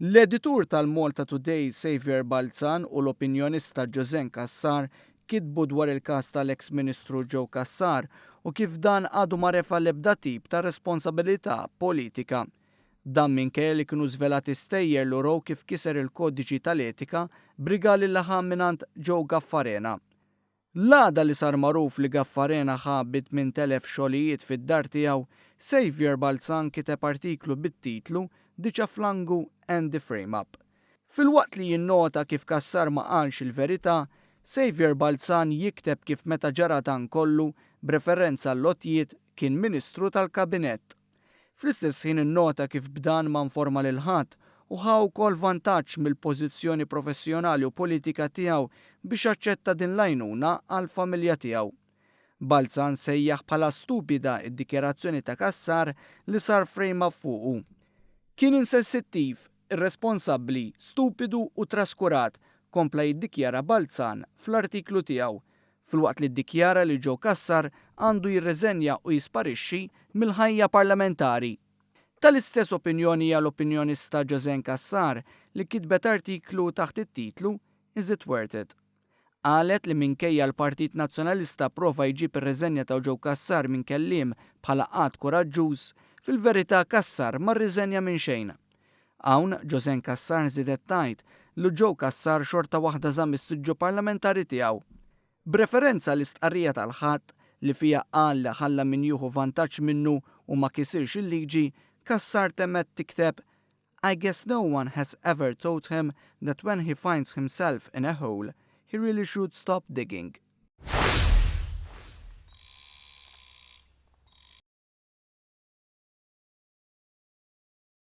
L-editur tal-Malta Today Saviour Balzan u l-opinjonista Joseanne Cassar kitbu dwar il-każ tal-eks Ministru Joe Cassar u kif dan għadu ma refa' l-ebda tip ta' responsabilità politika. Dan minkejja li kienu żvelati stejjer li wrew kif kiser il-kodiċi tal-etika b'rigali li ħa mingħand Joe Gaffarena. L-għada li sar magħruf li Gaffarena ħa bi 8,000 xogħlijiet fid-dar tiegħu, Saviour Balzan kiteb artiklu bit-titlu The Ċaflangu and the Frame Up. Filwaqt li jinnota kif Cassar ma qalx il-verità, Saviour Balzan jikteb kif meta ġara dan kollu, b'referenza għall-għotjiet, kien Ministru tal-Kabinett. Fl-istess ħin innota kif b'dan ma nforma lil ħadd u ħa wkoll vantaġġ mill-pożizzjoni professjonali u politika tiegħu biex aċċetta din l-għajnuna għall-familja tiegħu. Balzan sejjaħ bħala stupida d-dikjarazzjoni ta' Cassar li sar frame up fuqu. Kien insensittiv, irresponsabbli, stupidu u traskurat, kompla jiddikjara Balzan fl-artiklu tiegħu, filwaqt li ddikjara li Joe Cassar għandu jirriżenja u jisparixxi mill-ħajja parlamentari. Tal-istess opinjoni hija l-opinjonista Joseanne Cassar li kitbet artiklu taħt it-titlu Is it worth it? Qalet li minkejja l-Partit Nazzjonalista prova jġib ir-riżenja ta' Joe Cassar minn kelliem bħala att kuraġġuż, fil-verità Cassar ma rriżenja minn xejn. Hawn, Joseanne Cassar żiedet tgħid li Joe Cassar xorta waħda żamm is-siġġu parlamentari tiegħu. B'referenza għall-istqarrija tal-Ħadd, li fiha qal li ħalla min jieħu vantaġġ minnu u ma kisirx il-liġi, Cassar temmet tikteb, I guess no one has ever taught him that when he finds himself in a hole, he really should stop digging.